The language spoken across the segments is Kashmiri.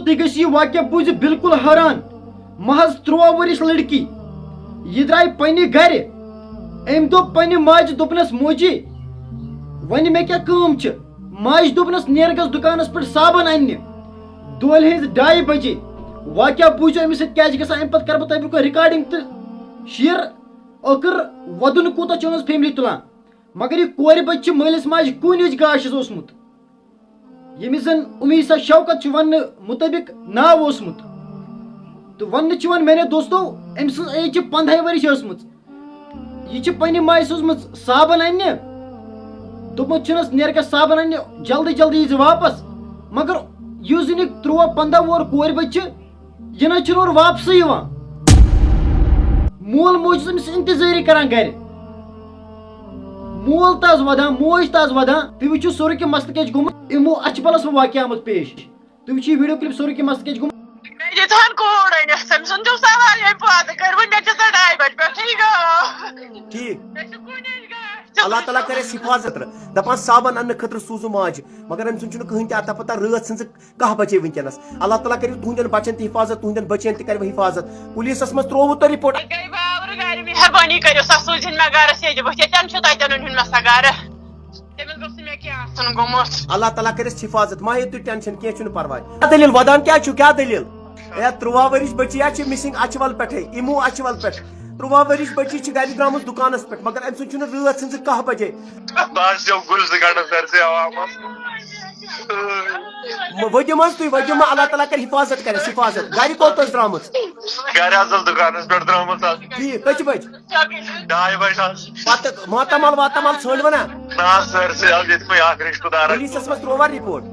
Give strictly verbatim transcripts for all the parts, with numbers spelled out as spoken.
تُہۍ گٔژھِو یہِ واقعہ بوٗزِتھ بالکل حٲران۔ محض تُرٛواہ ؤرِش لڑکی، یہِ درٛاے پننہِ گرِ۔ أمۍ دوٚپ پننہِ ماجہِ، دوٚپنَس، "موجی، وۄنۍ مےٚ کیٛاہ کٲم چھِ؟" ماجہِ دوٚپنَس، "نیر گژھ دُکانَس پٮ۪ٹھ صابن اَننہِ دۄہلہِ ہٕنٛزِ ڈاے بجے۔" واقعہ بوٗزِو أمِس سۭتۍ کیٛاہ چھِ گژھان، اَمہِ پتہٕ کَرٕ بہٕ تۄہہِ برٛونٛہہ کُن recording تہٕ share۔ ٲخٕر وَدُن کوٗتاہ چھُ یِہٕنٛز family تُلان؟ مگر یہِ کورِ بچہِ چھِ مٲلِس ماجہِ کُنِچ گاش اوسمُت، ییٚمِس زن امیسا شوکت چھُ وننہٕ مُطٲبِق ناو اوسمُت۔ تہٕ وننہٕ چھُ یِوان، میانیو دوستو، أمۍ سٕنٛز age چھِ پنٛدہَے ؤرِش ٲسمٕژ۔ یہِ چھِ پننہِ ماجہِ سوٗزمٕژ صابن اننہِ، دوٚپمُت چھُنس، "نیر گژھ صابن اننہِ، جلدی جلدی یی زِ واپس۔" مگر یُس زن یہِ تُرٛواہ پنٛداہ وُہر کورِ بچہِ چھِ، یہِ نہ چھُنہٕ اورٕ واپسٕے یِوان۔ مول موج چھُس أمِس انتظٲری کران گرِ۔ مول تہِ آز ودان، موج تہِ آز ودان۔ تُہۍ وٕچھِو سورُے کینٛہہ مسلہٕ کیٛاہ چھُ گوٚمُت۔ یِمو اچھبلس منٛز واقعہ آمُت پیش۔ تُہۍ وٕچھِو یہِ video clip، سورُے کینٛہہ مسلہٕ کیٛاہ چھُ گوٚمُت۔ مےٚ دِژ ہن کوٗر أنِتھ، تٔمۍ سُنٛد چھُم سوال ییٚمہِ پتہٕ کٔر وۄنۍ مےٚ چھِ ژےٚ ڈاے بجہِ پٮ۪ٹھٕے گٲو۔ ٹھیٖک۔ مےٚ چھُ کُنِچ گاش۔ اللہ تعالیٰ کرٮ۪س حفاظت۔ دپان صابن اننہٕ خٲطرٕ سوٗزُم ماجہِ، مگر أمۍ سُنٛد چھُنہٕ کٕہٕنۍ تہِ اتا پتہ۔ رٲژ ہٕنٛزٕ کاہ بجے وٕنکیٚنس۔ اللہ تعالیٰ کٔرِو تُہنٛدٮ۪ن بچن تہِ حفاظت، تُہنٛدٮ۪ن بچن تہِ کٔرِو حفاظت۔ پولیسس منٛز ترٛووُ تۄہہِ report؟ گٔے باورٕ گرِ، مہربٲنی کٔرِو سا سوٗزِن مےٚ گرس ییٚتہِ بٕتھِ، ییٚتٮ۪ن چھُ تتٮ۪ن أنِن مےٚ سا گرٕ۔ تٔمِس گوٚژھ نہٕ مےٚ کینٛہہ آسُن گوٚمُت۔ اللہ تعالیٰ کٔرِس حفاظت، مہ ہیٚیِو تُہۍ tension، کینٛہہ چھُنہٕ پرواے۔ کیٛاہ دٔلیٖل، ودان کیٛاہ چھُو، کیٛاہ دٔلیٖل؟ اے، تُرٛواہ ؤرِش بٔچی ہا چھِ missing اچھوَل پٮ۪ٹھَے، اِمو اچھوَل پٮ۪ٹھ۔ تُرٛواہ ؤرِش بٔچی چھِ گرِ درٛامٕژ دُکانَس پٮ۪ٹھ، مگر أمۍ سُنٛد چھُنہٕ رٲژ ہٕنٛزٕ کاہ بجے۔ بہٕ حظ چھُسو گُلۍ زٕ گنٛڈٕ سٲرسٕے عوامَس۔ م-، ؤدِو منٛز تُہۍ، ؤدِو منٛز، اللہ تعالیٰ کَرِ حفاظت، کَرٮ۪س حفاظت۔ گرِ کوٚت ٲس درٛامٕژ؟ گرِ حظ ٲس دُکانَس پٮ۪ٹھ درٛامٕژ حظ۔ ٹھیٖک، کٔژِ بجہِ؟ ڈاے بجہِ حظ۔ پتہٕ ماتامال واتامال ژھٲنٛڈ وَنا؟ نہ حظ، سٲرسٕے حظ، ییٚتہِ کُے اَکھ رِشتہٕ دار حظ۔ پُلیٖسَس منٛز ترٛووا report؟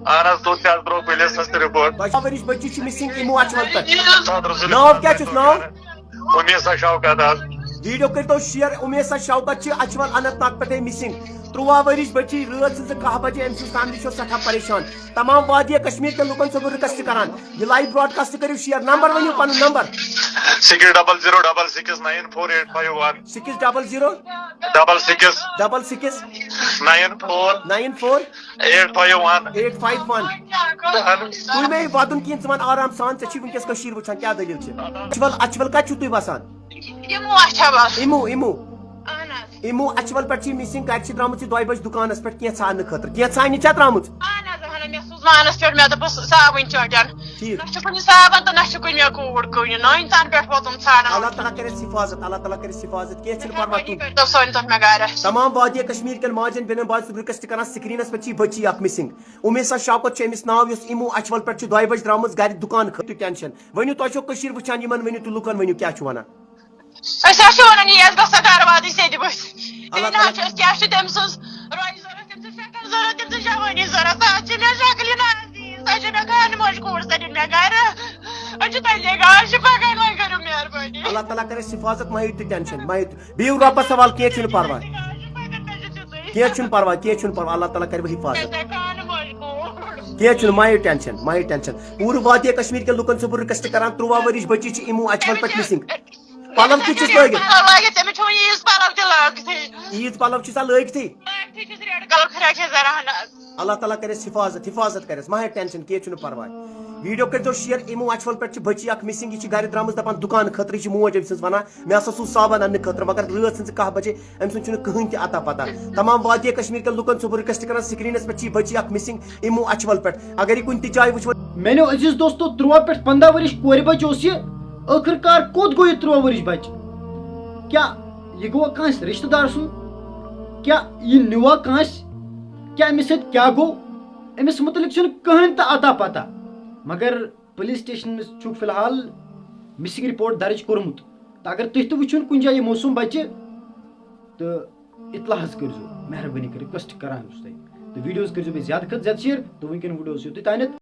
اَہَن حظ، توٚت تہِ حظ ترٛوو پُلیٖسَس تہِ report۔ بَچہٕ، ؤرِش بٔچی چھِ missing اِمو اچھوَل پٮ۪ٹھ۔ صدر ضلع ناو کیٛاہ چھُس ناو؟ امیسا شوکت حظ۔ Video کٔرۍتو share، امیسا شوکت چھِ اچھوَل اننت ناگ پٮ۪ٹھَے missing۔ تُرٛواہ ؤرِش بٔچی رٲژ ہٕنٛزٕ کاہ بجے، أمۍ سٕنٛز family چھِ سٮ۪ٹھاہ پریشان۔ تمام وادی کشمیر کٮ۪ن لُکَن چھُس بہٕ request کران، یہِ live broadcast کٔرِو share۔ Number ؤنِو پَنُن number۔ Six double zero double six nine four eight five one۔ Six double zero double six double six nine four nine four eight five one۔ Eight five one۔ اہن۔ تُہۍ مہ ہیٚیِو وَدُن کِہیٖنۍ، ژٕ وَن آرام سان، ژےٚ چھُے وٕنکیٚس کٔشیٖر وٕچھان کیٛاہ دٔلیٖل چھِ۔ اچھوَل، اچھوَل کَتہِ چھُو تُہۍ بَسان؟ یِمو اچھوَل۔ اِمو، اِمو۔ اہن حظ۔ اِمو اچھوَل پٮ۪ٹھ چھِ missing، کَتہِ چھِ درٛامٕژ یہِ دۄیہِ بَجہِ دُکانَس پٮ۪ٹھ کینٛہہ ژھانٛڈنہٕ خٲطرٕ؟ کینٛہہ ژھانٛڈنہِ چھا درٛامٕژ؟ اہن حظ، اہن حظ، مےٚ سوٗز وانَس پٮ۪ٹھ، مےٚ دوٚپُس صابٕنۍ ژۄٹٮ۪ن۔ ٹھیٖک۔ نہ چھُ کُنہِ صابَن تہٕ نہ چھُ کُنہِ مےٚ کوٗر کُنہِ، نٔنۍ تَنہٕ پٮ۪ٹھ ووتُم ژھانٛڈان۔ اللہ تعالیٰ کَرٮ۪س حفاظت، اللہ تعالیٰ کَرٮ۪س حفاظت، کینٛہہ چھُنہٕ پَرواے۔ مہربٲنی کٔرۍتو سٲنۍ تَتھ مےٚ گَرَس۔ تمام وادی کشمیر کٮ۪ن ماجن بیٚنٮ۪ن بہٕ حظ چھُس request کران، screenس پٮ۪ٹھ چھِ یہِ بٔچی اکھ missing۔ امیسا شوکت چھُ أمِس ناو، یۄس اِمو اچھوَل پٮ۪ٹھ چھِ دۄیہِ بجہِ درٛامٕژ گرِ دُکان خٲطرٕ۔ Tension۔ ؤنِو، تۄہہِ چھو کٔشیٖر وٕچھان، یِمن ؤنِو تُہۍ لُکن، ؤنِو کیٛاہ چھُ وَنان۔ أسۍ حظ چھِ وَنان، یی حظ گژھِ سا گرٕ واتٕنۍ سیٚدِ بٔتھِ۔ اللہ بیٚیہِ نہ حظ تعالیٰ چھُ اَسہِ، کیٛاہ چھُ تٔمۍ سٕنٛز رۄیہِ ضوٚرَتھ، تٔمۍ سٕنٛز شکل ضوٚرَتھ، تٔمۍ سٕنٛز جوٲنی ضوٚرَتھ۔ سۄ حظ چھِ مےٚ شکلہِ نہ آسہِ، سۄ چھِ مےٚ خانہٕ موج کوٗر، سۄ دِن مےٚ گرٕ۔ أسۍ چھِ تۄہہِ لیٚگان، أسۍ چھِ پَکان، وۄنۍ کٔرِو مہربٲنی۔ اللہ تعالیٰ کَرٮ۪س حفاظت، مہ ہیٚیِو تُہۍ tension، مہ ہیٚیِو تُہۍ۔ بِہِو رۄبَس حوال، کینٛہہ چھُنہٕ پَرواے۔ کینٛہہ چھُنہٕ پَرواے، کینٛہہ چھُنہٕ پَرواے، اللہ تعالیٰ کَرِ وۄنۍ حفاظت۔ کینٛہہ چھُنہٕ، مہ ہیٚیِو tension، مہ ہیٚیِو tension۔ پوٗرٕ وادی کشمیر کٮ۪ن لُکَن چھُس بہٕ request کران، تُرٛواہ ؤرِش بٔچی چھِ اِمو اچھوَل پَتہٕ missing۔ پَلَو کیُتھ چھُس لٲگِتھ؟ پَلَو لٲگِتھ، تٔمِس چھُ وۄنۍ عیٖذ پَلَو تہِ لٲگتھٕے۔ عیٖذ پَلَو چھُ سا لٲگتھٕے؟ لٲگتھٕے چھُس، red colour فراک یَزار اَہَن حظ۔ اللہ تعالیٰ کَرٮ۪س حفاظت، حفاظت کَرٮ۪س، مہ ہیٚیِو tension، کینٛہہ چھُنہٕ پَرواے۔ Video کٔرۍزیو share، اِمو اچھوَل پٮ۪ٹھ چھِ بٔچی اَکھ missing، یہِ چھِ گَرِ درٛامٕژ، دَپان دُکان خٲطرٕ، یہِ چھِ موج أمۍ سٕنٛز وَنان۔ مےٚ ہسا سوٗز صابن اننہٕ خٲطرٕ، مگر رٲژ ہٕنٛزٕ کاہ بجے أمۍ سُنٛد چھُنہٕ کٕہٕنۍ تہِ اتا پتہ۔ تمام وادی کشمیر کٮ۪ن لُکن چھُس بہٕ request کران، screenس پٮ۪ٹھ چھِ یہِ بٔچی اکھ missing، اِمو اچھوَل پٮ۪ٹھ۔ اگر یہِ کُنہِ تہِ جایہِ وٕچھو۔ میانیو عزیز دوستو، تُرٛواہ پٮ۪ٹھ پنٛداہ ؤرِش کورِ بچہِ اوس یہِ، ٲخٕر کار کوٚت گوٚو یہِ تُرٛواہ ؤرِش بچہِ؟ کیٛاہ یہِ گوٚوا کٲنٛسہِ رشتہٕ دار سُنٛد؟ کیٛاہ یہِ نیوٗوا کٲنٛسہِ؟ کیٛاہ أمِس سۭتۍ کیٛاہ گوٚو؟ أمِس مُتعلِق چھُنہٕ کٕہٕنۍ تہِ اتا پتہ۔ مگر پُلیٖس سٹیشنَس چھُکھ فی الحال missing report درٕج کوٚرمُت۔ تہٕ اگر تُہۍ تہِ وٕچھِو کُنہِ جایہِ یہِ معصوٗم بَچہِ، تہٕ اطلاع حظ کٔرۍزیو، مہربٲنی کٔرِتھ request کران چھُس تۄہہِ۔ تہٕ videos کٔرۍزیو بیٚیہِ زیادٕ کھۄتہٕ زیادٕ share۔ تہٕ وٕنکٮ۪ن videos یوتُے تانٮ۪تھ۔